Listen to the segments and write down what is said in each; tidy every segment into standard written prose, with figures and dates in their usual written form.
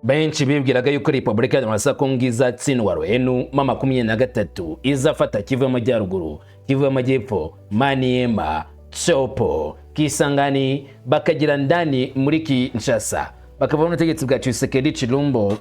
Benshi bibwiraga yuko Repubulika ya Kongo izatsindwa ruhenu, M23 izafata Kivu y'Amajyaruguru, Kivu y'Amajyepfo, Maniema, Tshopo, Kisangani, bakagera ndani muri Kinshasa, bakava n'ubutegetsi bwa Tshisekedi Chilombo,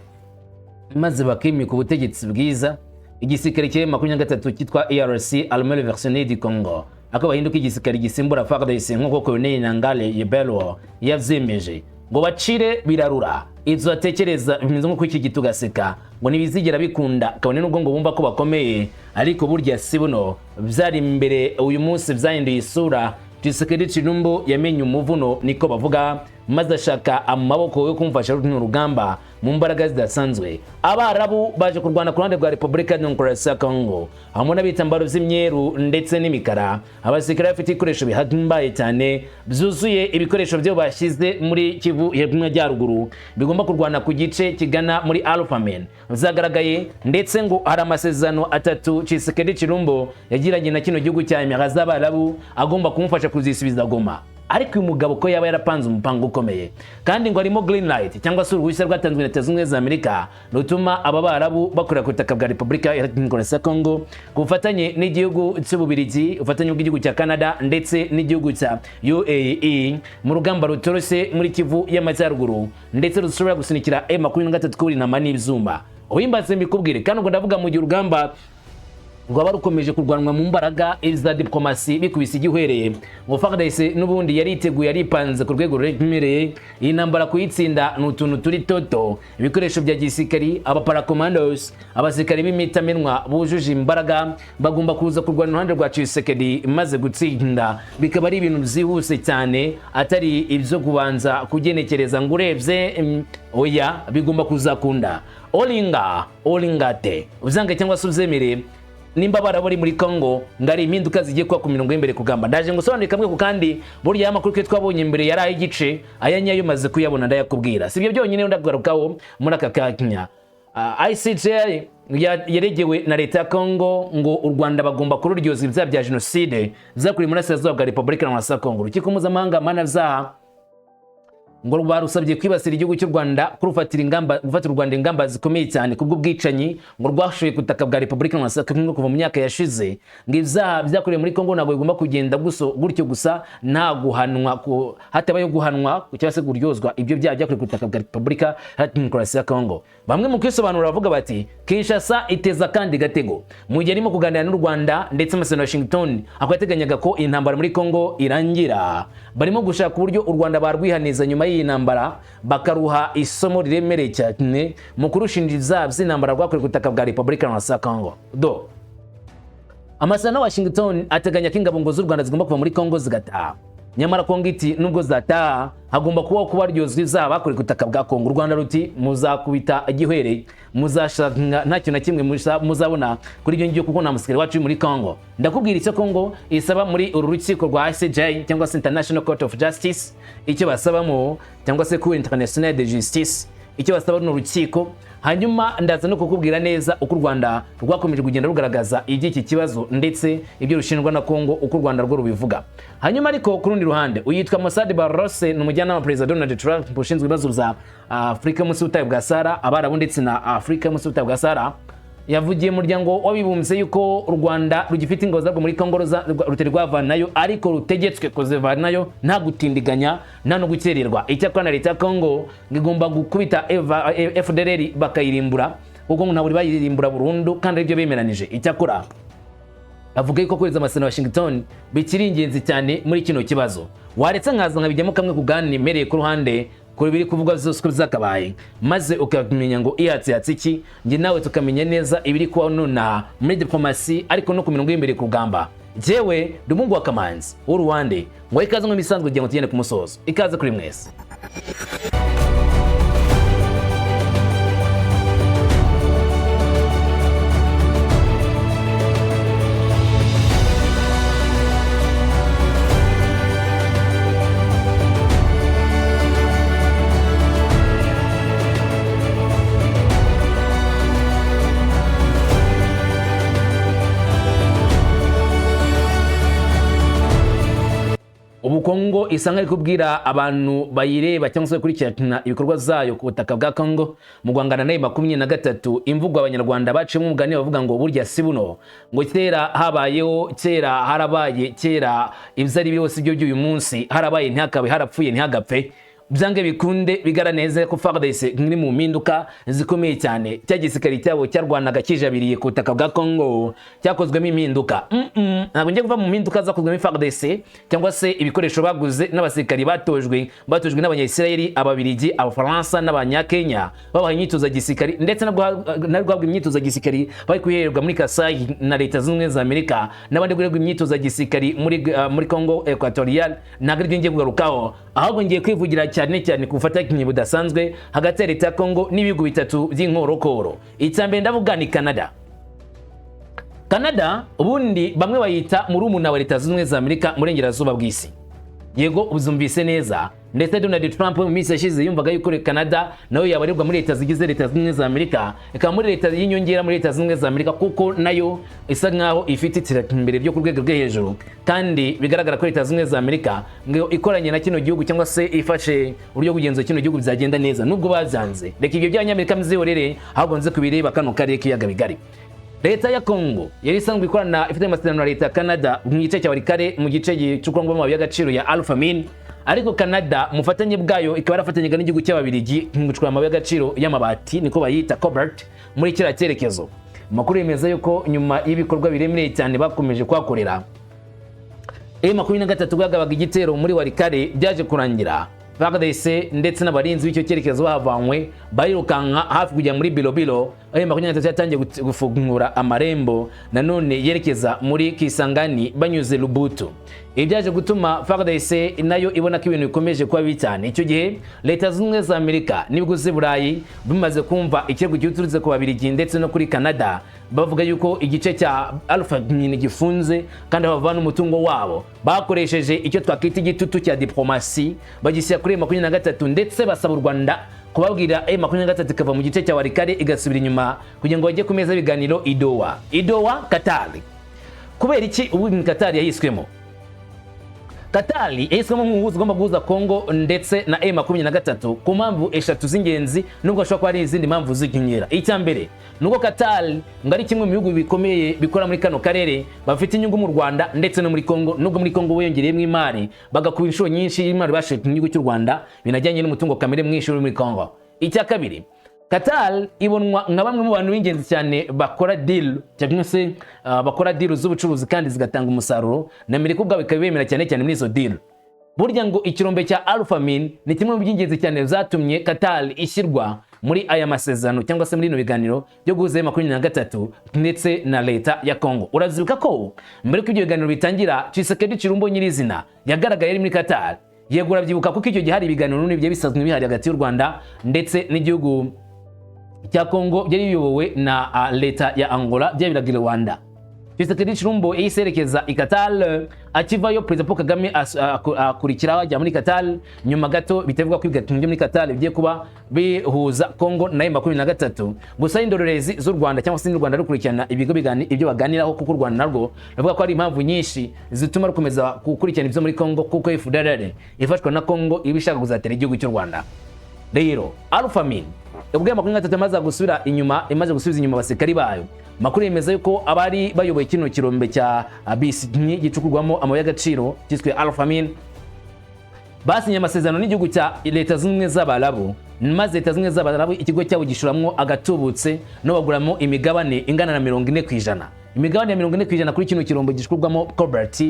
maze bakimika ubutegetsi bwiza. Igisirikare cya 23 cyitwa ARC, Armée Révolutionnaire du Congo, ako bahinduka igisirikare gisimbura FARDC, nk'uko Colonel Nangale Yebelwo yavyemeje, ngo bacire birarura. Izo atekereza bimeze nko iki tugaseka ngo ntibizigera bikunda, kabone nubwo ngo bumva ko bakomeye, ariko burya si buno byari imbere. Uyu munsi byahinduye isura. Tshisekedi Chilombo yamenye umuvuno, niko bavuga, maze ashaka amaboko yo kumufasha runo rugamba mu mbaraga zidasanzwe. Abarabu baje kurwana ku ruhande rwa Repubulika ya Demokarasi ya Congo, hamwe n'ibitambaro by'imyeru ndetse n'imikara. Abasirikare bafite ibikoresho bihambaye cyane, byuzuye ibikoresho byo bashyize muri Kivu y'Amajyaruguru, bigomba kurwana ku gice kigana muri Alphamen zagaragaye. Ndetse ngo hari amasezerano atatu Tshisekedi Chilombo yagiranye na kino gihugu cya Emirats z'Abarabu, agomba kumufasha kuzisubiza Goma. Ariko uyu mugabo ko yaba yarapanze umupango ukomeye, kandi ngo harimo green light cyangwa se uruhushya rwatanzwe na Leta Zunze Ubumwe za Amerika rutuma aba Barabu bakorera ku butaka bwa Repubulika ya Demokarasi ya Congo, ku bufatanye n'igihugu cy'Ububirigi, ubufatanye bw'igihugu cya Canada ndetse n'igihugu cya UAE, mu rugamba rutoroshye muri Kivu y'Amajyaruguru, ndetse rushobora gusunikira M23 kubura intama n'ibyuma. Uhimbaze mbikubwire kandi, ubwo ndavuga mu gihe urugamba rwaba rukomeje kurwanwa mu mbaraga za diplomasi bikubise igihwereye, ngo FARDC n'ubundi yari iteguye, yaripanze ku rwego ruremereye. Iyi ntambara kuyitsinda ni utuntu turi toto. Ibikoresho bya gisirikari, abaparacommandos, abasirikari b'imitamenwa bujuje imbaraga, bagomba kuza kurwana iruhande rwa Tshisekedi, maze gutsinda bikaba ari ibintu byihuse cyane, atari ibyo kubanza kugenekereza ngo urebye oya, bigomba kuzakunda. Olinga olingate, uzange cyangwa se ubyemere, nimba barabari muri Congo ngo ari impinduka zigiye kuba ku mirongo y'imbere kugamba. Ndaje ngo sobanure kamwe ku kandi. Burya amakuru twe twabonye imbere yari ay'igice, aya nyayo maze kuyabona ndayakubwira. Si ibyo byonyine ndagarukaho muri aka kanya. ICJ yaregewe na leta ya Congo ngo u Rwanda bagomba kururyoza ibyaha bya jenoside byakorewe muri Burasirazuba bwa Repubulika ya Congo. Urukiko mpuzamahanga mpanabyaha ngo barusabye kwibasira igihugu cy'u Rwanda, kurufatira ingamba, gufatira u Rwanda ingamba zikomeye cyane kubw'ubwicanyi ngo rwashoye ku butaka bwa Repubulika ya Congo kuva mu myaka yashize. Ngo ibyaha byakorewe muri Congo ntabwo bigomba kugenda gutyo gusa nta guhanwa, hatabayeho guhanwa cyangwa se kuryozwa ibyo byaha byakorewe ku butaka bwa Repubulika ya Demokarasi ya Congo. Bamwe mu kwisobanura bavuga bati Kinshasa iteza kandi gatego mu gihe arimo kuganira n'u Rwanda, ndetse amasezerano ya Washington akaba yateganyaga ko intambara muri Congo irangira. Barimo gushaka uburyo u Rwanda barwihaniza nyuma y'iyi ntambara, bakaruha isomo riremereye cyane mu kurushinja ibyaha by'intambara rwakorewe ku butaka bwa Repubulika ya Congo. Do amasezerano ya Washington ateganya ko ingabo ngo z'u Rwanda zigomba kuva muri Congo zigataha. Nyamara Congo iti nubwo zataha, hagomba kubaho kubaryozwa ibyaha bakorewe ku butaka bwa Congo. U Rwanda ruti muzakubita igihwereye, muzashaka nta kintu na kimwe muzabona kuri ibyo ngibyo, kuko nta musirikare wacu uri muri Congo. Ndakubwira icyo Congo isaba muri uru rukiko rwa ICJ, cyangwa se International Court of Justice, icyo basabamo, cyangwa se Cour Internationale de Justice, icyo basaba runo rukiko. Hanyuma ndaza no kukubwira neza uko u Rwanda rwakomeje kugenda rugaragaza iby'iki kibazo, ndetse ibyo rushinjwa na Congo, uko u Rwanda rwo rubivuga. Hanyuma ariko ku rundi ruhande, uyitwa Massad Boulos ni umujyanama wa Perezida Donald Trump ushinzwe ibibazo bya Afurika munsi y'ubutayu bwa Sahara, Abarabu ndetse na Afurika munsi y'ubutayu bwa Sahara, yavugiye mu muryango w'abibumbye yuko u Rwanda rugifite ingabo zarwo muri Congo rutari rwavanayo, ariko rutegetswe kuzivanayo nta gutindiganya, nta no gukererwa. Icyakora na leta ya Congo ngo igomba gukubita FDLR bakayirimbura, kuko ngo ntabwo bayirimbura burundu kandi aribyo bemeranije. Icyakora avuga yuko kohereza amasezerano ya Washington bikiri ingenzi cyane muri kino kibazo. Waretse nkaza nkabijyamo kamwe ku gani, mpereye ku ruhande kuri biri kuvugwa byose uko byakabaye, maze ukamenya ngo ihatse yatse iki, njye nawe tukamenya neza ibiri kuba nonaha muri diplomasi, ariko no ku mirongo y'imbere ku rugamba. Jewe ndi umuhungu wa Kamanzi w'Uruwande, ngo ikaze nk'ibisanzwe kugira ngo tugende ku musozo. Ikaze kuri mwese. Ubukungu Kongo isa nkaho iri kubwira abantu bayireba cyangwa se bakurikirana ibikorwa zayo ku butaka bwa Kongo mu guhangana na M23, imvugo Abanyarwanda baciyemo umugani bavuga ngo burya si buno, ngo kera habayeho, kera harabaye, kera ibyo ari byose byo by'uyu munsi harabaye ntihakabe, harapfuye ntihagapfe. Byange bikunde bigara neza ko FARDC iri mu mpinduka zikomeye cyane. Cya gisirikare cyabo cyarwanaga kijabiriye ku butaka bwa Congo cyakozwemo impinduka. Ntabwo ngiye kuva mu mpinduka zakozwemo FARDC cyangwa se ibikoresho baguze n'abasirikari batojwe n'Abanyayisiraheli, Ababiligi, Abafaransa n'Abanyakenya, babaha imyitozo ya gisirikari, ndetse no guhabwa imyitozo ya gisirikari bari kuyihererwa muri Kasai na Leta Zunze Ubumwe za Amerika, n'abandi guhererwa imyitozo ya gisirikari muri Congo Equatorial. Ntabwo aribyo ngiye kugarukaho, ahubwo ngiye kwivugira cyane cyane ku bufatanye budasanzwe hagati ya leta ya Congo n'ibihugu bitatu by'inkorokoro. Icya mbere ndavuga ni Canada. Canada ubundi bamwe bayita murumuna wa Leta Zunze Ubumwe za Amerika mu burengerazuba bw'isi. Yego, uzumvise neza. Ndetse Donald Trump mu minsi yashize yumvaga yuko Canada nayo yabarirwa muri leta zigize Leta Zunze Ubumwe za Amerika, ikaba muri leta y'inyongera muri Leta Zunze Ubumwe za Amerika, kuko nayo isa nkaho ifite iterambere ryo ku rwego rwo hejuru, kandi bigaragara ko Leta Zunze Ubumwe za Amerika ngo ikoranye na kino gihugu cyangwa se ifashe uburyo bwo kugenzura kino gihugu byagenda neza, nubwo babyanze. Reka ibyo by'Abanyamerika muzihorere, ahubwo nze kubireba kano karere k'ibiyaga bigari. Leta ya Congo yari isanzwe ikorana, ifite amasezerano na leta ya Canada mu gice cya Walikale, mu gice gicukurwamo amabuye y'agaciro ya Alphamin. Ariko Canada mu bufatanye bwayo ikaba yarafatanyaga n'igihugu cy'Ababiligi mu gucukura amabuye y'agaciro y'amabati, niko bayita cobalt, muri kiriya cyerekezo. Amakuru yemeza yuko nyuma y'ibikorwa biremereye cyane bakomeje kuhakorera, M23 bwagabaga igitero muri Walikale, byaje kurangira FARDC ndetse n'abarinzi b'icyo cyerekezo bahavanywe, barirukanka hafi kujya muri Bilobilo. M23 yatangiye gufungura amarembo nanone yerekeza muri Kisangani banyuze Lubutu. Ibi byaje gutuma FARDC nayo ibona ko ibintu bikomeje kuba bibi cyane. Icyo gihe Leta Zunze Ubumwe za Amerika n'ibihugu z'i Burayi bimaze kumva ikirego giturutse ku Babirigi ndetse no kuri Canada, bavuga yuko igice cya Alpha nyine gifunze kandi bavana umutungo wabo, bakoresheje icyo twakwita igitutu cya diplomasi, bagishyira kuri M23, ndetse basaba u Rwanda kubabwira M23 ikava mu gice cya Walikale igasubira inyuma kugira ngo bajye ku meza y'ibiganiro i Doha. I Doha, Qatar. Kubera iki ubu Qatar yahiswemo? Qatar yahiswemo nk'umuhuza ugomba guhuza Congo ndetse na M23 ku mpamvu eshatu z'ingenzi, nubwo hashobora kuba hari izindi mpamvu z'inyongera. Icya mbere ni uko Qatar ngo ari kimwe mu bihugu bikomeye bikora muri kano karere, bafite inyungu mu Rwanda ndetse no muri Congo, nubwo muri Congo biyongereyemo imari bagakuba inshuro nyinshi y'imari bashoye mu gihugu cy'u Rwanda, binajyanye n'umutungo kamere mwinshi uri muri Congo. Icya kabiri, Qatar ibonwa nka bamwe mu bantu b'ingenzi cyane bakora deal cyangwa se bakora deal z'ubucuruzi kandi zigatanga umusaruro, na Amerika ubwabo ikaba ibemera cyane cyane muri izo deal. Burya ngo ikirombe cya Alphamin ni kimwe mu by'ingenzi cyane zatumye Qatar ishyirwa muri aya masezerano cyangwa se muri bino biganiro byo guhuza M23 ndetse na leta ya Congo. Urazibuka ko mbere ko ibyo biganiro bitangira, Tshisekedi Tshilombo nyirizina yagaragaye ari muri Qatar. Yego, urabyibuka, kuko icyo gihe hari ibiganiro n'ubundi byari bisanzwe bihari hagati y'u Rwanda ndetse n'igihugu cya Congo, byari biyobowe na leta ya Angola, byabiraga i Rwanda. Tshisekedi Tshilombo yahise yerekeza i Qatar. Akivayo, Perezida Paul Kagame akurikiraho ajya muri Qatar. Nyuma gato bitavuga ko ibiganiro byo muri Qatar bigiye kuba bihuza Congo na M23. Gusa indorerezi z'u Rwanda cyangwa se n'u Rwanda rukurikirana ibigo ibyo baganiraho, kuko u Rwanda narwo ruvuga ko hari impamvu nyinshi zituma rukomeza gukurikirana ibyo muri Congo, kuko FDLR ifashwa na Congo iba ishaka kuzatera igihugu cy'u Rwanda. Rero Alphamin, ubwo M23 imaze gusubira inyuma, imaze gusubiza inyuma abasirikari bayo, makuru yemeza yuko abari bayoboye kino kirombe cya bisi gicukurwamo amabuye y'agaciro cyiswe Alphamin basinye amasezerano n'igihugu cya Leta Zunze Ubumwe z'Abarabu, maze Leta Zunze Ubumwe z'Abarabu ikigo cyabo gishuramwo agatubutse no baguramo imigabane ingana na 40%. Imigabane ya 40% kuri kino kirombe gicukurwamo cobalt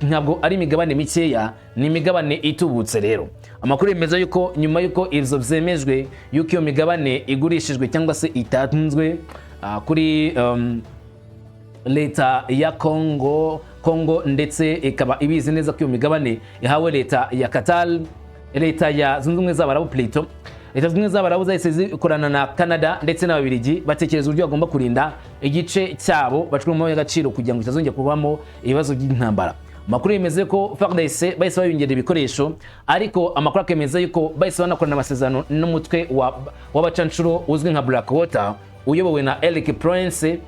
ntabwo ari imigabane mikeya, ni imigabane itubutse. Rero amakuru yemeza yuko nyuma yuko ivyo vyemejwe, yuko iyo migabane igurishijwe cyangwa se itanzwe kuri leta ya Congo, ndetse ikaba ibizi neza ko iyo migabane ihawe leta ya Qatar, Leta ya Zunze Ubumwe z'Abarabu plutôt, Leta Zunze Ubumwe z'Abarabu zahise zikorana na Canada ndetse n'Ababiligi, batekereza uburyo bagomba kurinda igice cyabo bacuramo amabuye y'agaciro kugira ngo kitazongera kubamo ibibazo by'intambara. Amakuru yemeza ko FARDC bahise bayongerera ibikoresho, ariko amakuru akemeza yuko bahise banakorana amasezerano n'umutwe w'abacanshuro uzwi nka Blackwater uyobowe na Eric Prince.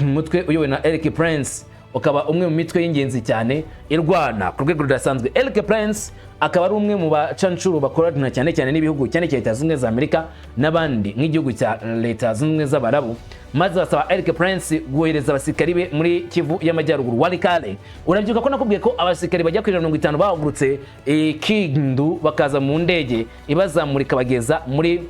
Umutwe uyobowe na Eric Prince Ukaba umwe mu mitwe y'ingenzi cyane irwana ku rwego rudasanzwe. Erik Prince akaba ari umwe mu bacancuro bakorana cyane cyane n'ibihugu, cyane cyane Leta Zunze Ubumwe za Amerika n'abandi nk'igihugu cya Leta Zunze Ubumwe z'Abarabu, maze basaba Erik Prince guohereza abasirikari be muri Kivu y'Amajyaruguru, Walikale. Urabyibuka ko nakubwiye ko abasirikari bajya kuri 50 bahagurutse Kindu, bakaza mu ndege ibazamura ikabageza muri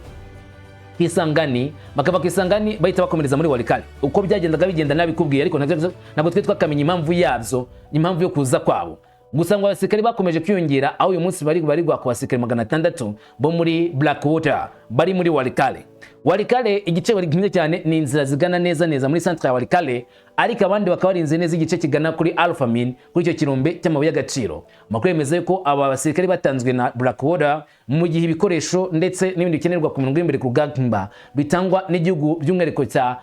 Kisangani, bakava Kisangani bahita bakomereza muri Walikale. Uko byagendaga bigenda nabikubwiye, ariko ntabwo twe twakamenya impamvu yabyo, impamvu yo kuza kwabo. Gusa ngo abasirikari bakomeje kwiyongera, aho uyu munsi bari barirwa ku basirikare 600 bo muri Blackwater bari muri Walikale. Walikale igice bari kimwe cyane ni inzira zigana neza neza muri centre ya Walikale, ariko abandi bakaba barinze neza igice kigana kuri Alphamin, kuri icyo kirombe cy'amabuye y'agaciro. Amakuru yemeza ko aba basirikare batanzwe na Blackwater, mu gihe ibikoresho ndetse n'ibindi bikenerwa ku mirongo y'imbere ku rugamba bitangwa n'igihugu by'umwihariko cya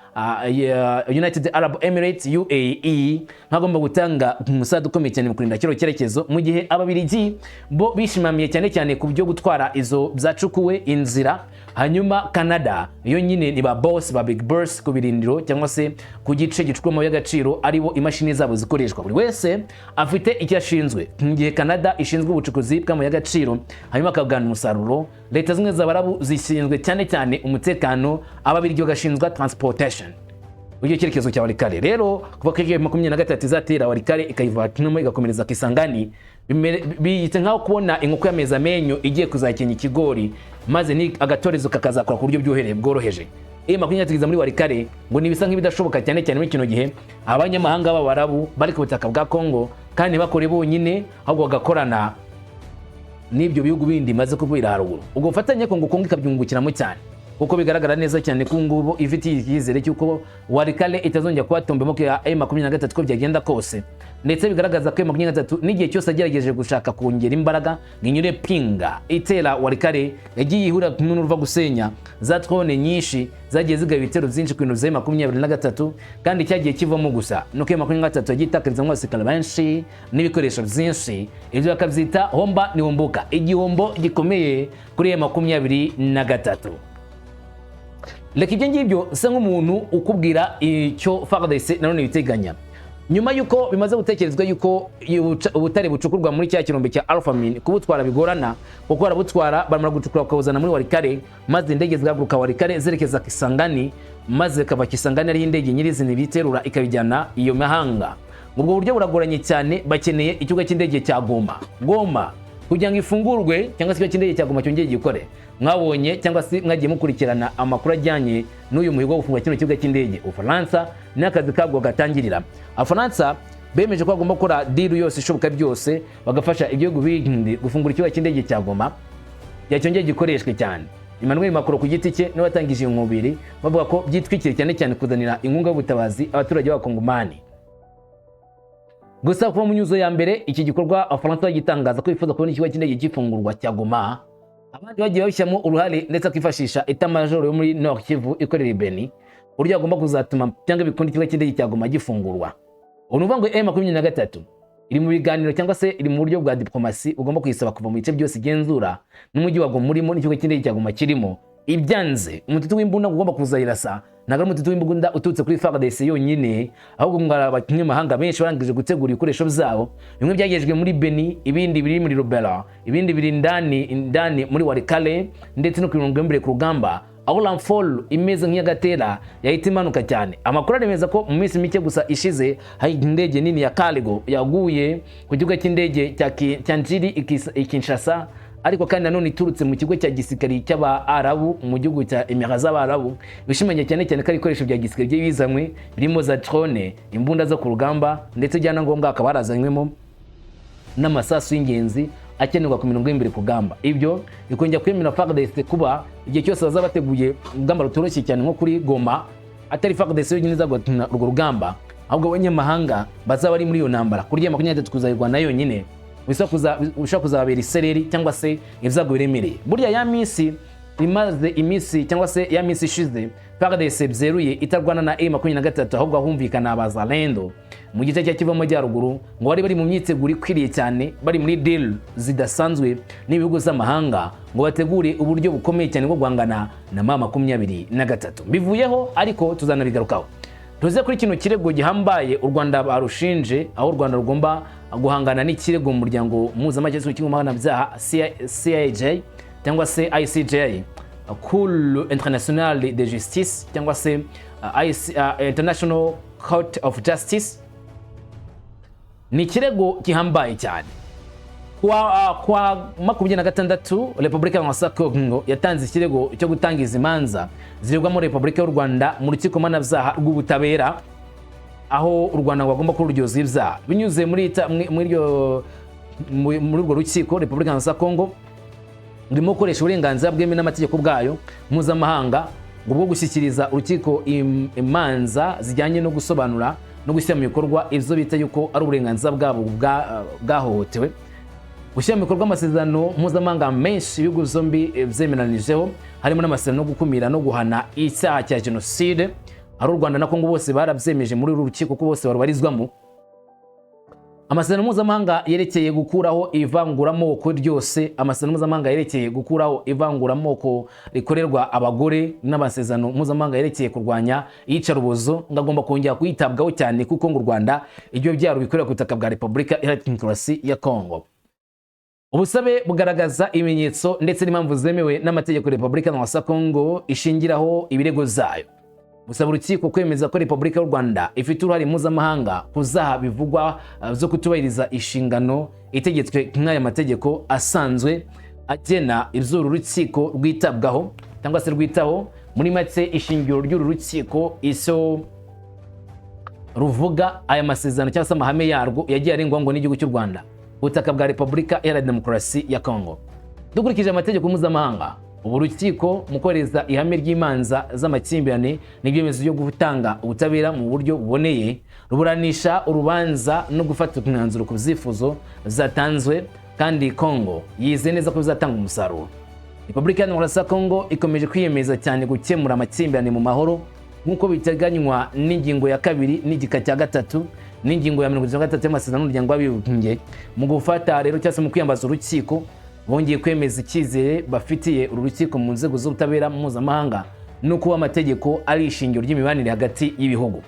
United Arab Emirates, UAE, nk'agomba gutanga umusada ukomeye cyane mu kurinda kino cyerekezo, mu gihe Ababiligi bo bishimamiye cyane cyane ku byo gutwara izo byacukuwe inzira. Hanyuma Canada yo nyine ni ba boss, ba big boss ku birindiro cyangwa se ku gice gicukurwa amabuye y'agaciro, aribo imashini zabo zikoreshwa. Buri wese afite icyo ashinzwe, mu gihe Canada ishinzwe ubucukuzi bw'amabuye y'agaciro hanyuma akagana umusaruro, Leta Zimwe z'Abarabu zishinzwe cyane cyane umutekano, Ababiligi bagashinzwa transportation. Icyo cyerekezo cya Walikale rero, kuva kuri 23 izatera Walikale ikayivanamo igakomereza Kisangani, biyita nkaho kubona inkoko y'amezi amenyo igiye kuzakenya ikigori, maze ni agatorezo kakazakora ku buryo bworoheje. Iyo 23 muri Walikale ngo ni ibisa nk'ibidashoboka, cyane cyane muri kino gihe abanyamahanga b'Abarabu bari ku butaka bwa Kongo, kandi ntibakore bonyine, ahubwo bagakorana n'ibyo bihugu bindi maze kubwira haruguru. Ubwo bufatanye ko ngo Kongo ikabyungukiramo cyane, kuko bigaragara neza cyane ko ngubu ifitiye icyizere cy'uko Walikale itazongera kuba tombemo ya M23 ko byagenda kose. Ndetse bigaragaza ko M23 n'igihe cyose agerageje gushaka kongera imbaraga ngo inyure Pinga itera Walikale, yagiye ihura n'uruva gusenya. Za drone nyinshi zagiye zigaba ibitero byinshi ku bintu bya 23, kandi cyagiye kivamo gusa nuko M23 yagiye itakarizamo abasirikare benshi n'ibikoresho byinshi. Ibyo bakabyita homba nihombuka, igihombo gikomeye kuri M23. Reka ibyo ngibyo nsa nk'umuntu ukubwira icyo FARDC nanone biteganya nyuma y'uko bimaze gutekerezwa y'uko ubutare bucukurwa muri cya kirombe cya Alphamin kubutwara bigorana, kuko barabutwara, bamara gucukura bakawuzana muri Walikale, maze indege zigahaguruka Walikale zerekeza Kisangani, maze kava Kisangani ariho indege nyirizina ibiterura ikabijyana iyo mahanga. Ubwo buryo buragoranye cyane, bakeneye ikibuga cy'indege cya Goma. Goma kugira ngo ifungurwe, cyangwa se ikibuga cy'indege cya Goma cyongere gikore. Mwabonye cyangwa se mwagiye mukurikirana amakuru ajyanye n'uyu muhigo wo gufunga kino kibuga cy'indege. Ubufaransa n'akazi kabwo gatangirira. Abafaransa bemeje ko bagomba gukora deal yose ishoboka byose, bagafasha ibihugu bindi gufungura ikibuga cy'indege cya Goma yacyongeye gikoreshwe cyane. Emmanuel Macron ku giti cye niwe watangije inkubiri, bavuga ko byitwikiriye cyane cyane kuzanira inkunga y'ubutabazi abaturage b'Abakongomani. Gusa kuva mu nyuzo ya mbere iki gikorwa Abafaransa bagitangaza ko bifuza kubona ikibuga cy'indege gifungurwa cya Goma, abandi bagiye babishyiramo uruhare, ndetse akifashisha état-major yo muri Nord Kivu ikorera i Beni, uburyo bagomba kuzatuma cyangwa bikunda ikibuga cy'indege cya Goma gifungurwa. Ubu ni ukuvuga ngo M23 iri mu biganiro cyangwa se iri mu buryo bwa diplomasi bugomba kuyisaba kuva mu bice byose igenzura, n'umujyi wa Goma urimo, n'ikibuga cy'indege cya Goma kirimo. Ibyanze, umututu w'imbunda ugomba kuzayirasa ntabwo ari umututu w'imbunda uturutse kuri FARDC yonyine, ahubwo ngo hari abanyamahanga benshi barangije gutegura ibikoresho byabo. Bimwe byagejejwe muri Beni, ibindi biri muri Lubero, ibindi biri indani indani muri Walikale, ndetse no ku mirongo y'imbere ku rugamba, aho renfort imeze nk'iy'agatera yahita imanuka cyane. Amakuru aremeza ko mu minsi mike gusa ishize hari indege nini ya cargo yaguye ku kibuga cy'indege cya Njiri i Kinshasa, ariko kandi nanone iturutse mu kigo cya gisirikari cy'Abarabu mu gihugu cya Emirats z'Abarabu, bishimangira cyane cyane ko ari ibikoresho bya gisirikare bigiye bizanywe, birimo za drone, imbunda zo ku rugamba, ndetse byanangombwa hakaba harazanywemo n'amasasu y'ingenzi akenerwa ku mirongo y'imbere ku rugamba. Ibyo bikongera kwemera FARDC kuba igihe cyose bazaba bateguye urugamba rutoroshye cyane nko kuri Goma, atari FARDC yonyine izagwana urwo rugamba, ahubwo abanyamahanga bazaba bari muri iyo ntambara. Kuri ya 23 kuzayirwana yonyine bishobora kuzababera isereri cyangwa se ibyago biremereye. Burya ya minsi imaze iminsi, cyangwa se ya minsi ishize FARDC byeruye itarwana na M23, ahubwo ahumvikana Abazalendo mu gice cya Kivu Amajyaruguru, ngo bari bari mu myiteguro ikwiriye cyane, bari muri deal zidasanzwe n'ibihugu z'amahanga ngo bategure uburyo bukomeye cyane bwo guhangana na M23. Bivuyeho, ariko tuzanabigarukaho. Tuze kuri kino kirego gihambaye u Rwanda barushinje, aho u Rwanda rugomba guhangana n'ikirego mu muryango mpuzamahanga cy'inkomabyaha CIJ cyangwa se ICJ, Cour Internationale de Justice, cyangwa se IC, International Court of Justice. Ni ikirego gihambaye cyane. Kuwa 26, Repubulika ya Kongo yatanze ikirego cyo gutangiza imanza ziregwamo Repubulika y'u Rwanda mu rukiko mpanabyaha rw'ubutabera, aho u Rwanda rwagomba kururyoza ibyaha binyuze muri urwo rukiko. Repubulika ya Kongo rurimo gukoresha uburenganzira bwemewe n'amategeko bwayo mpuzamahanga ngo bwo gushyikiriza urukiko imanza zijyanye no gusobanura no gushyira mu bikorwa ibyo bita yuko ari uburenganzira bwabo bwahohotewe, gushyira mu bikorwa amasezerano mpuzamahanga menshi ibihugu byombi byemeranijeho, harimo n'amasezerano yo gukumira no guhana icyaha cya jenoside. Ari u Rwanda na Kongo bose barabyemeje muri uru rukiko ko bose barubarizwamo. Amasezerano mpuzamahanga yerekeye gukuraho ivanguramoko ryose, amasezerano mpuzamahanga yerekeye gukuraho ivanguramoko rikorerwa abagore, n'amasezerano mpuzamahanga yerekeye kurwanya iyicarubozo ngo agomba kongera kuyitabwaho cyane, kuko ngo u Rwanda ibyo byaro bikorera ku butaka bwa Repubulika Iharanira Demokarasi ya Kongo. Ubusabe bugaragaza ibimenyetso ndetse n'impamvu zemewe n'amategeko Repubulika ya Kongo ishingiraho ibirego zayo, busaba urukiko kwemeza ko Repubulika y'u Rwanda ifite uruhare mpuzamahanga ku byaha bivugwa byo kutubahiriza inshingano itegetswe nk'aya mategeko asanzwe agena iby'uru rukiko rwitabwaho cyangwa se rwitaho. Muri make, ishingiro ry'uru rukiko, icyo ruvuga, aya masezerano cyangwa se amahame yarwo yagiye arengwaho ngo n'igihugu cy'u Rwanda, ubutaka bwa Repubulika Iharanira Demokarasi ya Kongo. Dukurikije amategeko mpuzamahanga, ubu rukiko mu kohereza ihame ry'imanza z'amakimbirane n'ibyemezo byo gutanga ubutabera mu buryo buboneye, ruburanisha urubanza no gufata umwanzuro ku byifuzo zatanzwe, kandi Kongo yizeye neza ko bizatanga umusaruro. Repubulika ya Demokarasi ya Kongo ikomeje kwiyemeza cyane gukemura amakimbirane mu mahoro, nk'uko biteganywa n'ingingo ya 2 n'igika cya 3 n'ingingo ya 73 y'amasezerano y'Umuryango w'Abibumbye. Mu gufata rero cyangwa se mu kwiyambaza urukiko, bongeye kwemeza icyizere bafitiye uru rukiko mu nzego z'ubutabera mpuzamahanga no kuba amategeko ari ishingiro ry'imibanire hagati y'ibihugu.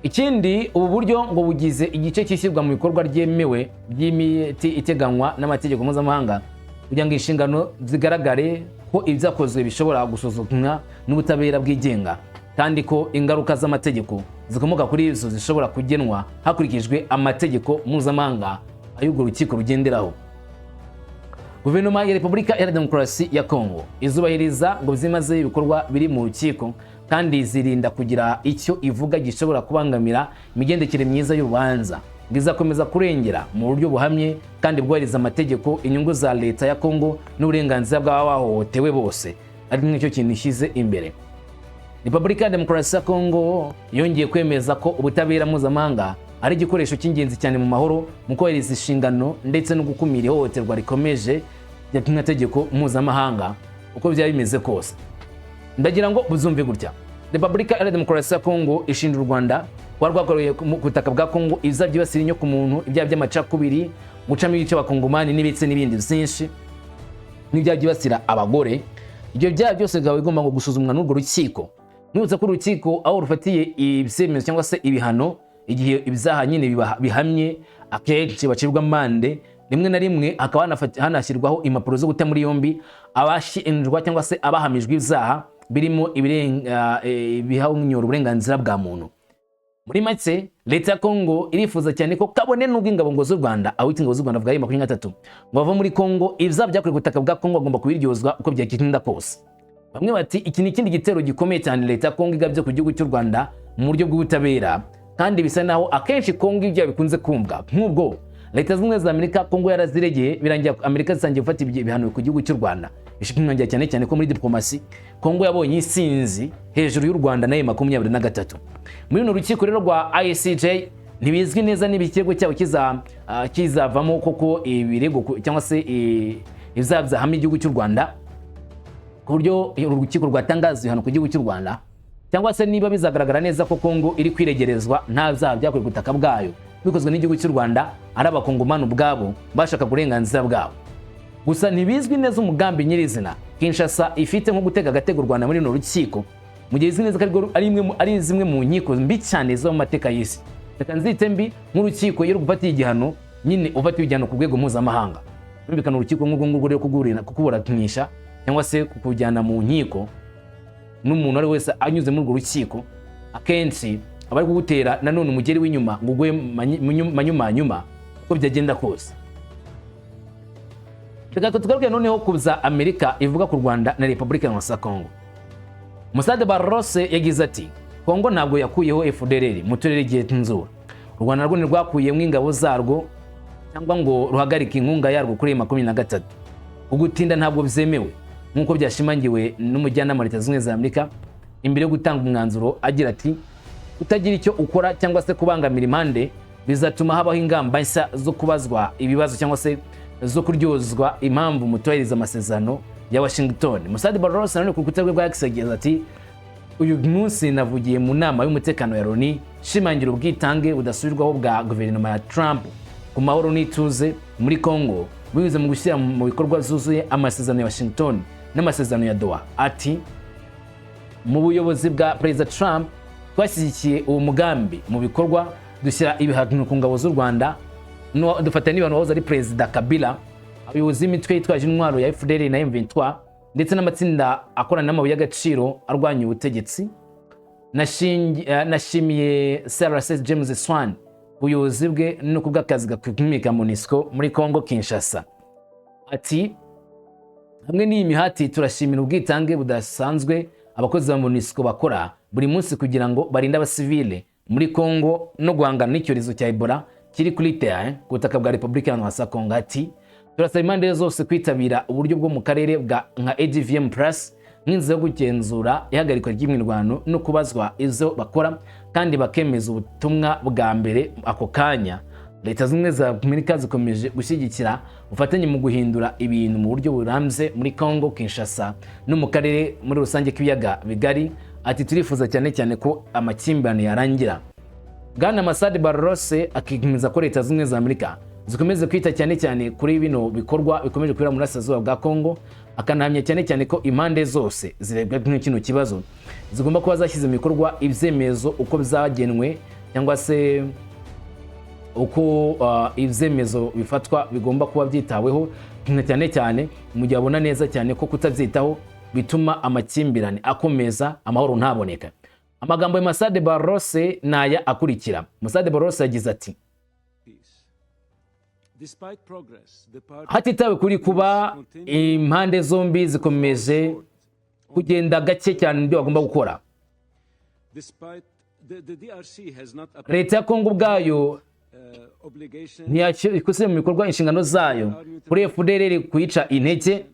Ikindi, ubu buryo ngo bugize igice cy'ishyirwa mu bikorwa ryemewe ry'imiti iteganywa n'amategeko mpuzamahanga, kugira ngo inshingano zigaragare ko ibyakozwe bishobora gusuzumwa n'ubutabera bwigenga, kandi ko ingaruka z'amategeko zikomoka kuri izo zishobora kugenwa hakurikijwe amategeko mpuzamahanga ay'urwo rukiko rugenderaho. Guverinoma ya Repubulika Iharanira Demokarasi ya Kongo izubahiriza ngo byimazeyo ibikorwa biri mu rukiko, kandi izirinda kugira icyo ivuga gishobora kubangamira imigendekere myiza y'urubanza. Ngo izakomeza kurengera mu buryo buhamye kandi bwubahiriza amategeko inyungu za leta ya Kongo n'uburenganzira bw'abahohotewe bose, ari nicyo kintu ishyize imbere. Repubulika ya Demokarasi ya Kongo yongeye kwemeza ko ubutabera mpuzamahanga ari igikoresho cy'ingenzi cyane mu mahoro, mu kubahiriza inshingano ndetse no gukumira ihohoterwa rikomeje ry'amategeko mpuzamahanga uko byaba bimeze kose. Ndagira ngo buzumve gutya: Repubulika ya Demokarasi ya Kongo ishinja u Rwanda kuba rwakoreye ku butaka bwa Kongo ibyaha byibasira inyoko muntu, ibyaha by'amacakubiri, gucamo ibice abakongomani n'ibitse n'ibindi byinshi, n'ibyaha byibasira abagore. Ibyo byaha byose bikaba bigomba ngo gusuzumwa n'urwo rukiko. Nibutsa ko urukiko aho rufatiye ibyemezo cyangwa se ibihano, igihe ibyaha nyine bihamye, akenshi bacibwa amande, rimwe na rimwe hakaba hanashyirwaho impapuro zo guta muri yombi abashinjwa cyangwa se abahamijwe ibyaha birimo ibihonyora uburenganzira bwa muntu. Muri make, leta ya Kongo irifuza cyane ko kabone n'ubwo ingabo ngo z'u Rwanda, aho ingabo z'u Rwanda bwa 23 ngo bava muri Kongo, ibyaha byakorewe ku butaka bwa Kongo bagomba kubiryozwa uko byagenda kose. Bamwe bati iki ni ikindi gitero gikomeye cyane leta ya Kongo igabye ku gihugu cy'u Rwanda mu buryo bw'ubutabera, kandi bisa naho akenshi Kongo ibyaha bikunze kumvwa nk'ubwo Leta Zunze Ubumwe za Amerika Kongo yaraziregeye, birangira Amerika zitangiye gufata ibihano ku gihugu cy'u Rwanda. Bishimangira cyane cyane ko muri diplomasi Kongo yabonye insinzi hejuru y'u Rwanda na 23. Muri runo rukiko rero rwa ICJ, ntibizwi neza niba ikirego cyabo kizavamo koko ibirego cyangwa se ibyaha byahamye igihugu cy'u Rwanda, ku buryo uru rukiko rwatangaza ibihano ku gihugu cy'u Rwanda, cyangwa se niba bizagaragara neza ko Kongo iri kwiregerezwa, nta byaha byakorewe ku butaka bwayo bikozwe n'igihugu cy'u Rwanda, ari abakongomani ubwabo bashaka uburenganzira bwabo. Gusa ntibizwi neza umugambi nyirizina Kinshasa ifite nko gutega agatego u Rwanda muri runo rukiko. Mu gihe izi neza ko ari zimwe mu nkiko mbi cyane zo mu mateka y'isi, reka nzite mbi, nk'urukiko iyo rugufatiye igihano nyine, ufatiwe igihano ku rwego mpuzamahanga. Birumvikana, urukiko nk'urwo ngurwo rero kukuburanisha cyangwa se kukujyana mu nkiko n'umuntu uwo ari we wese anyuze muri urwo rukiko, akenshi aba ari kugutera nanone umugeri w'inyuma ngo ugwe manyumanyuma uko byagenda kose. Reka tugaruke noneho ku za Amerika ivuga ku Rwanda na Repubulika ya Kongo. Massad Boulos yagize ati: "Kongo ntabwo yakuyeho FDLR mu turere igenzura. U Rwanda rwo ntirwakuyemo ingabo zarwo cyangwa ngo ruhagarike inkunga yarwo kuri 23. Ugutinda ntabwo byemewe," nk'uko byashimangiwe n'umujyanama wa Leta Zunze Ubumwe za Amerika imbere yo gutanga umwanzuro, agira ati: "Kutagira icyo ukora cyangwa se kubangamira impande bizatuma habaho ingamba nshya zo kubazwa ibibazo cyangwa se zo kuryozwa impamvu mutubahiriza amasezerano ya Washington." Massad Boulos nanone ku rukuta rwe rwa X yagize ati: "Uyu munsi navugiye mu nama y'umutekano ya Loni shimangira ubwitange budasubirwaho bwa guverinoma ya Trump ku mahoro n'ituze muri Congo binyuze mu gushyira mu bikorwa byuzuye amasezerano ya Washington n'amasezerano ya Doha." Ati: "Mu buyobozi bwa Perezida Trump twashyigikiye uwo mugambi mu bikorwa, dushyira ibihano ku ngabo z'u Rwanda, dufata n'ibihano wahoze ari Perezida Kabila, abayobozi b'imitwe yitwaje intwaro ya FDLR na M23 ndetse n'amatsinda akorana n'amabuye y'agaciro arwanya ubutegetsi. Nashimiye CRS James Swan, ubuyobozi bwe no kubw'akazi gakomeye ka MONUSCO muri Congo Kinshasa." Ati: "Hamwe n'iyi mihati, turashimira ubwitange budasanzwe abakozi ba MONUSCO bakora buri munsi kugira ngo barinde abasivile muri Congo no guhangana n'icyorezo cya Ebola kiri kuri terrain ku butaka bwa Repubulika ya Congo." Ati: "Turasaba impande zose kwitabira uburyo bwo mu karere bwa nka ADVM Plus nk'inzira yo kugenzura ihagarikwa ry'imirwano no kubazwa izo bakora, kandi bakemeza ubutumwa bwa mbere ako kanya. Leta Zunze Ubumwe za Amerika zikomeje gushyigikira ubufatanye mu guhindura ibintu mu buryo burambye muri Congo Kinshasa no mu karere muri rusange k'ibiyaga bigari." Ati: "Turifuza cyane cyane ko amakimbirane yarangira." Bwana Massad Boulos akemeza ko Leta Zunze Ubumwe za Amerika zikomeze kwita cyane cyane kuri bino bikorwa bikomeje kubera mu burasirazuba bwa Congo, akanahamya cyane cyane ko impande zose zirebwa kino kibazo zigomba kuba zashyize mu bikorwa ibyemezo uko byagenwe, cyangwa se uko ibyemezo bifatwa bigomba kuba byitaweho cyane cyane, mu gihe abona neza cyane ko kutabyitaho bituma amakimbirane akomeza, amahoro ntaboneka. Amagambo ya Massad Boulos ni aya akurikira. Massad Boulos yagize ati: "Hatitawe kuri kuba impande zombi zikomeje kugenda gake cyane mu byo bagomba gukora, Leta ya Kongo ubwayo ntiyashyira mu bikorwa inshingano zayo kuri FDLR kuyica intege,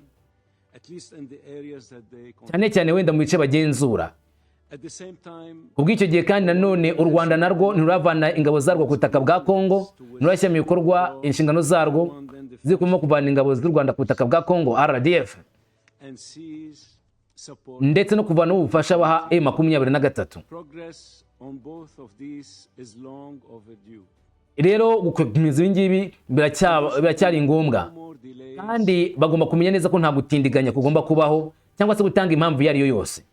cyane cyane wenda mu bice bagenzura. Kubw'icyo gihe kandi nanone u Rwanda narwo ntiruravana ingabo zarwo ku butaka bwa Kongo, ntirurashyira mu bikorwa inshingano zarwo zirimo kuvana ingabo z'u Rwanda ku butaka bwa Kongo, RDF, ndetse no kuvana ubufasha baha M23. Rero gukomeza ibi ngibi biracyari ngombwa, kandi bagomba kumenya neza ko nta gutindiganya kugomba kubaho cyangwa se gutanga impamvu iyo ari yo yose.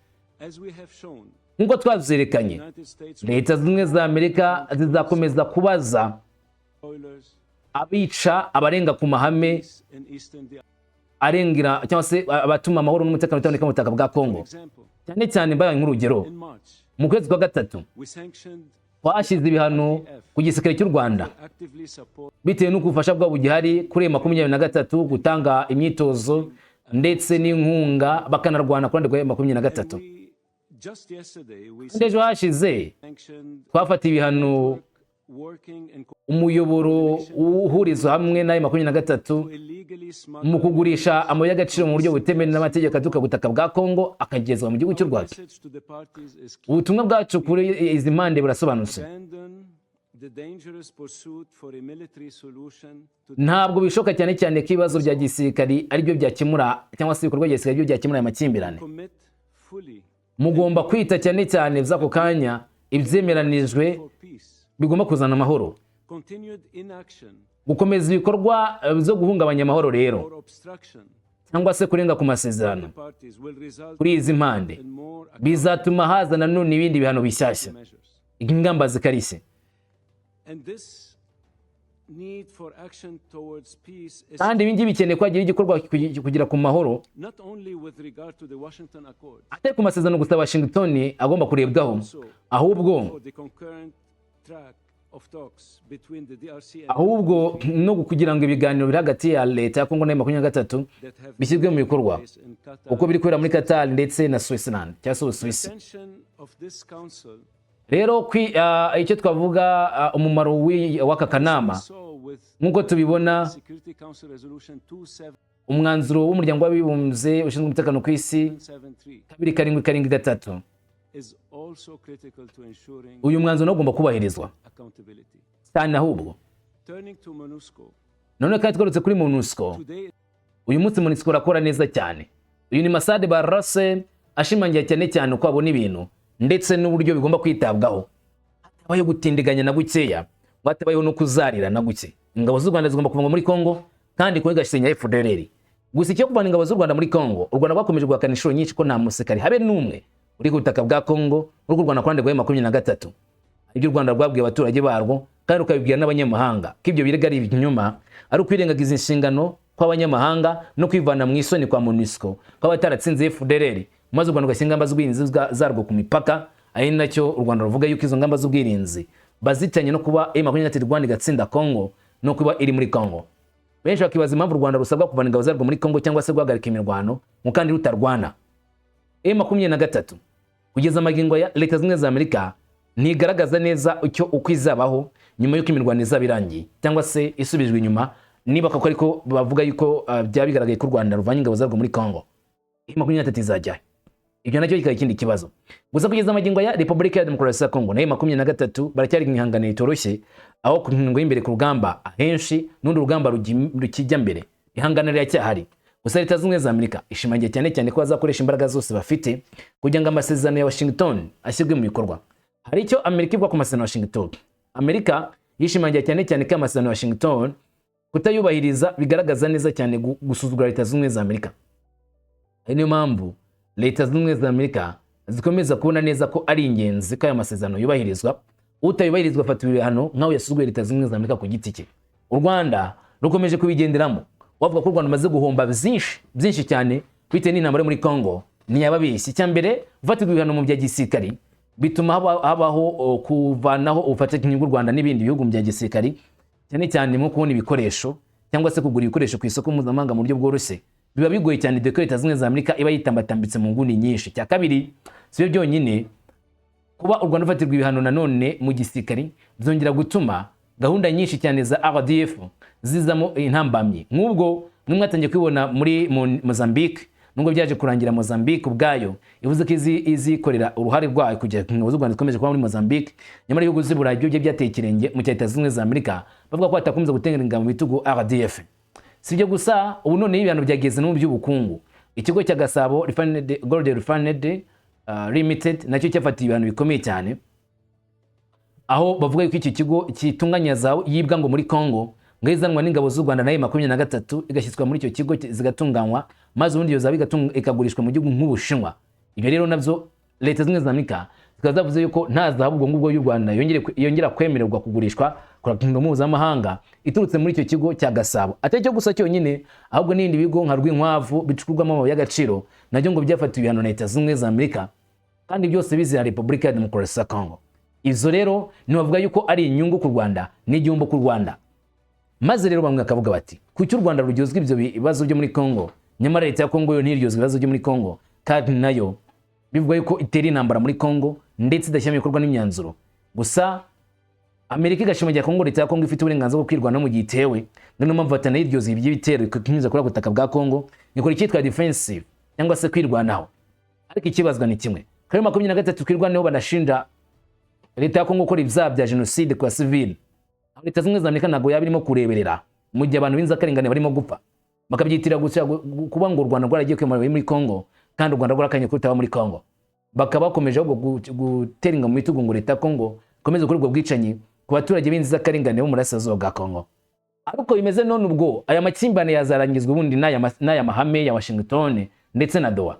Nk'uko twabyerekanye, Leta Zunze Ubumwe za Amerika zizakomeza kubaza abica, abarenga ku mahame arengera cyangwa se abatuma amahoro n'umutekano utaboneka mu butaka bwa Kongo." Cyane cyane mbaye nk'urugero, mu kwezi kwa gatatu twashyize ibihano ku gisirikare cy'u Rwanda bitewe n'uko ubufasha bwabo bugihari kuri 23, gutanga imyitozo ndetse n'inkunga, bakanarwana ku ruhande rwa 23. Kandi ejo hashize twafatiye ibihano umuyoboro uhurizwa hamwe na 23 mu kugurisha amabuye y'agaciro mu buryo butemewe n'amategeko aturuka ku butaka bwa Kongo akagezwa mu gihugu cy'u Rwanda. Ubutumwa bwacu kuri izi mpande burasobanutse: ntabwo bishoboka cyane cyane ko ibibazo bya gisirikari aribyo byakemura, cyangwa se ibikorwa bya gisirikari aribyo byakemura aya makimbirane. Mugomba kwita cyane cyane by'ako kanya ibyemeranijwe bigomba kuzana amahoro. Gukomeza ibikorwa byo guhungabanya amahoro rero cyangwa se kurenga ku masezerano kuri izi mpande Bizatuma haza nanone ibindi bihano bishyashya, measures. ingamba zikarishye. And this need for action towards peace is Kandi ibi ngibi bikeneye ko hagira igikorwa kugera ku mahoro, not only with regard to the Washington Accord, atari ku masezerano gusa Washington agomba kurebwaho, ahubwo for the concurrent track of talks between the DRC and ahubwo no kugira ngo ibiganiro biri hagati ya leta ya Kongo na M23 that have bishyirwe mu bikorwa place in Qatar. uko biri kubera muri Qatar ndetse na Switzerland cyangwa se Ubusuwisi. Attention of this council Rero icyo twavuga, umumaro w'aka kanama, saw with nk'uko tubibona, Security Council Resolution umwanzuro w'Umuryango w'Abibumbye ushinzwe umutekano ku isi 2773 2773, is also critical to ensuring uyu mwanzuro nawo ugomba kubahirizwa accountability. cyane ahubwo. Turning to MONUSCO, None kandi twarutse kuri MONUSCO, today uyu munsi MONUSCO urakora neza cyane. Uyu ni Massad Boulos, ashimangira cyane cyane uko abona ibintu ndetse n'uburyo bigomba kwitabwaho, hatabayeho gutindiganya na gukeya, ngo hatabayeho no kuzarira na guke. Ingabo z'u Rwanda zigomba kuva muri Congo kandi Congo igasenya FDLR. Gusa icyo kuvana ingabo z'u Rwanda muri Congo, u Rwanda rwakomeje guhakana inshuro nyinshi ko nta musirikare habe n'umwe uri ku butaka bwa Congo uri kurwana ku ruhande rwa M23. Ibyo u Rwanda rwabwiye abaturage barwo kandi rukabibwira n'abanyamahanga ko ibyo birego ari ibinyoma, ari ukwirengagiza inshingano kw'abanyamahanga no kwivana mu isoni kwa MONUSCO ko bataratsinze FDLR, maze u Rwanda rugashyira ingamba z'ubwirinzi zarwo ku mipaka, ari nacyo u Rwanda ruvuga yuko izo ngamba z'ubwirinzi bazitanye no kuba M23 Rwanda igatsinda Congo no kuba iri muri Congo. Benshi bakibaza impamvu u Rwanda rusabwa kuvana ingabo zarwo muri Congo cyangwa se guhagarika imirwano ngo kandi rutarwana M23. Kugeza amagingo ya Leta Zunze za Amerika ntigaragaza neza icyo uko izabaho nyuma y'uko imirwano izaba irangiye cyangwa se isubijwe inyuma, niba koko ariko bavuga yuko byaba bigaragaye ko u Rwanda ruvanye ingabo zarwo muri Congo, M23 izajyahe? Ibyo nacyo kikaba ikindi kibazo. Gusa kugeza amagingo ya Repubulika ya Demokarasi ya Kongo nayo 23 baracyari mu ihangane ritoroshye, aho ku ngingo y'imbere ku rugamba ahenshi n'undi rugamba rukijya mbere, ihangana riracyahari. Gusa Leta Zunze Ubumwe za Amerika ishimangira cyane cyane ko bazakoresha imbaraga zose bafite kugira ngo amasezerano ya Washington ashyirwe mu bikorwa. Hari icyo Amerika ivuga ku masezerano ya Washington. Amerika yishimangira cyane cyane ko amasezerano ya Washington kutayubahiriza bigaragaza neza cyane gusuzugura Leta Zunze Ubumwe za Amerika. Ari niyo mpamvu Leta Zunze Ubumwe za Amerika zikomeza kubona neza ko ari ingenzi ko aya masezerano yubahirizwa, utayubahirizwa afatiwe ibihano nk'aho yasuzuguye Leta Zunze Ubumwe za Amerika ku giti cye. U Rwanda rukomeje kubigenderamo. Wavuga ko u Rwanda rumaze guhomba byinshi byinshi cyane bitewe n'intambara yo muri Congo ntiyababeshye. Icya mbere, gufatirwa ibihano mu bya gisirikari bituma habaho kuvanaho ubufatanye bw'u Rwanda n'ibindi bihugu mu bya gisirikari, cyane cyane nko kubona ibikoresho cyangwa se kugura ibikoresho ku isoko mpuzamahanga mu buryo bworoshye biba bigoye cyane, dore ko Leta Zunze Ubumwe za Amerika iba yitambatambitse mu nguni nyinshi. Icya kabiri, si byo byonyine, kuba u Rwanda rufatirwa ibihano nanone mu gisirikari byongera gutuma gahunda nyinshi cyane za RDF zizamo intambamyi, nk'ubwo mwe mwatangiye kubibona muri Mozambique, nubwo byaje kurangira Mozambique ubwayo ivuze ko izikorera uruhare rwayo kugira ngo ingabo z'u Rwanda zikomeje kuba muri Mozambique. Nyamara ibihugu by'i Burayi byo byateye ikirenge mu cya Leta Zunze Ubumwe za Amerika, bavuga ko batakomeza gutera ingabo mu bitugu RDF. Si ibyo gusa, ubu noneho ibihano byageze no mu by'ubukungu. Ikigo cya Gasabo Refined, Gold Refined Limited nacyo cyafatiwe ibihano bikomeye cyane, aho bavuga yuko iki kigo kitunganya zahabu yibwa ngo muri Congo, ngo izanwa n'ingabo z'u Rwanda nayo 23 igashyizwa muri icyo kigo zigatunganywa, maze ubundi iyo zahabu ikagurishwa mu gihugu nk'Ubushinwa. Ibyo rero nabyo Leta Zunze Ubumwe za Amerika zikaba zavuze yuko nta zahabu ubwo ngubwo y'u Rwanda yongera kwemererwa kugurishwa ku ruhando mpuzamahanga iturutse muri icyo kigo cya Gasabo. Atari cyo gusa cyonyine, ahubwo n'ibindi bigo nka Rwinkwavu bicukurwamo amabuye y'agaciro nabyo ngo byafatiwe ibihano na Leta Zunze Ubumwe za Amerika, kandi byose bizira Repubulika ya Demokarasi ya Congo. Izo rero ntibavuga yuko ari inyungu ku Rwanda n'igihombo ku Rwanda. Maze rero bamwe bakavuga bati: "Kuki u Rwanda ruryozwa ibyo bibazo byo muri Congo, nyamara leta ya Congo yo ntiryozwe ibibazo byo muri Congo, kandi nayo bivuga yuko itera intambara muri Congo ndetse idashyira mu bikorwa n'imyanzuro?" Gusa Amerika igashimangira ko ngo leta ya Congo ifite uburenganzira bwo kwirwanaho mu gihe itewe, ngo niyo mpamvu batanayiryoza iby'ibitero ikinyuze kuri ako butaka bwa Congo, ikora icyitwa defensive cyangwa se kwirwanaho. Ariko ikibazwa ni kimwe: kuri 23 Twirwaneho banashinja leta ya Congo gukora ibyaha bya jenoside ku basivili. Aho Leta Zunze Ubumwe za Amerika ntabwo yaba irimo kureberera mu gihe abantu b'inzirakarengane barimo gupfa, bakabyitira gusa kuba ngo u Rwanda rwaragiye kwimura muri Congo, kandi u Rwanda rwarakanye kutaba muri Congo, bakaba bakomeje ahubwo gutera ingabo mu bitugu ngo leta ya Congo ikomeze gukora ubwo bwicanyi ku baturage b'inzirakarengane bo mu burasirazuba bwa Congo. Ariko bimeze none, ubwo aya makimbirane yazarangizwa ubundi n'aya mahame ya Washington ndetse na Doha?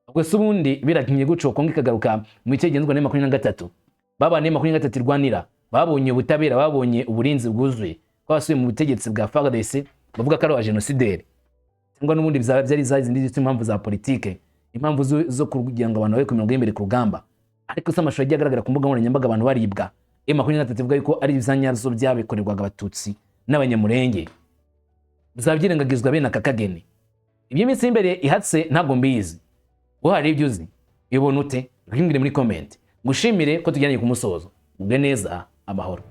Ubwo se ubundi birakinye guco Kongo ikagaruka mu bice bigenzwa na M23, babana M23 irwanira, babonye ubutabera, babonye uburinzi bwuzuye, ko basubiye mu butegetsi bwa FARDC bavuga ko ari aba génocidaire, cyangwa n'ubundi bizaba byari za zindi zifite impamvu za politike, impamvu zo kugira ngo abantu babe ku mirongo y'imbere ku rugamba? Ariko se amashusho agiye agaragara ku mbuga nkoranyambaga, abantu baribwa, M23 ivuga yuko ari ibya nyazo byabikorerwaga Abatutsi n'Abanyamurenge, bizaba byirengagizwa bene aka kageni? Iby'iminsi y'imbere ihatse ntabwo mbizi. Wowe hari ibyo uzi? Ibona ute? Bimbwire muri comment. Ngushimire ko tujyanye ku musozo. Ubwe neza, amahoro.